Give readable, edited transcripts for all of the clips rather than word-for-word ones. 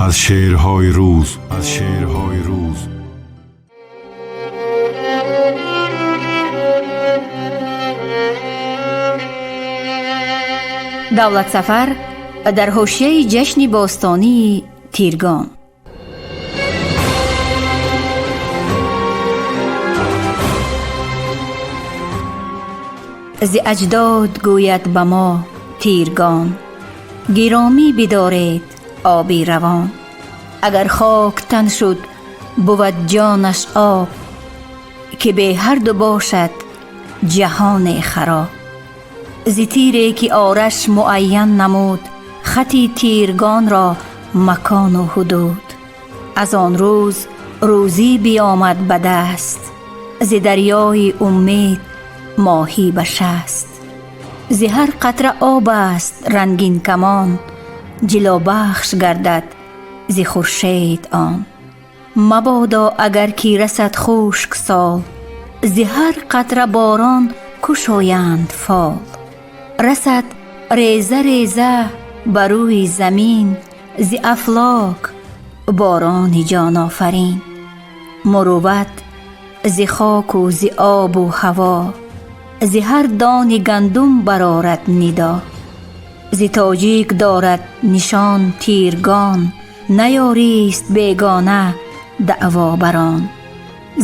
Аз шеърҳои рӯз, аз шеърҳои рӯз. Давлатсафар дар ҳошияи ҷашни бостонии Тиргон. Зи аҷдод гӯяд ба мо Тиргон, гиромӣ бидоред оби равон. Агар хок тан шуд, бувад ҷонаш об, ки бе ҳарду бошад ҷаҳоне хароб. Зи тире ки Ораш муайян намуд, хати Тиргонро макону ҳудуд. Аз он рӯз рӯзӣ биомад ба даст, зи дарёи умед моҳӣ ба шаст. Зи ҳар қатра об аст рангин камон, ҷилобахш гардад зи хуршед он. Мабодо агар ки расад хушк сол, зи ҳар қатра борон кушоянд фол. Расад реза реза ба рӯи замин, зи афлок борони ҷонофарин. Мурувват зи хоку зи обу ҳаво, зи ҳар дони гандум барорад нидо. Зи тоҷик дорад нишон Тиргон, наёрист бегона даъво барон.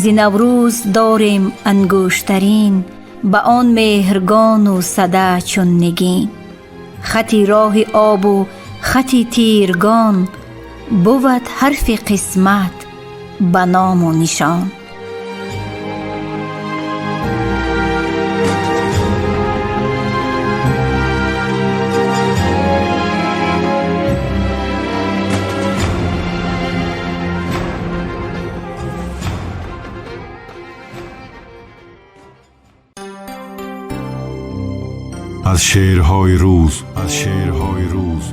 Зи Наврӯз дорем ангуштарин, ба он меҳргону сада чун нигин. Хати роҳи обу хати Тиргон бувад ҳарфи қисмат ба ному нишон. Аз шеърҳои рӯз, аз шеърҳои рӯз.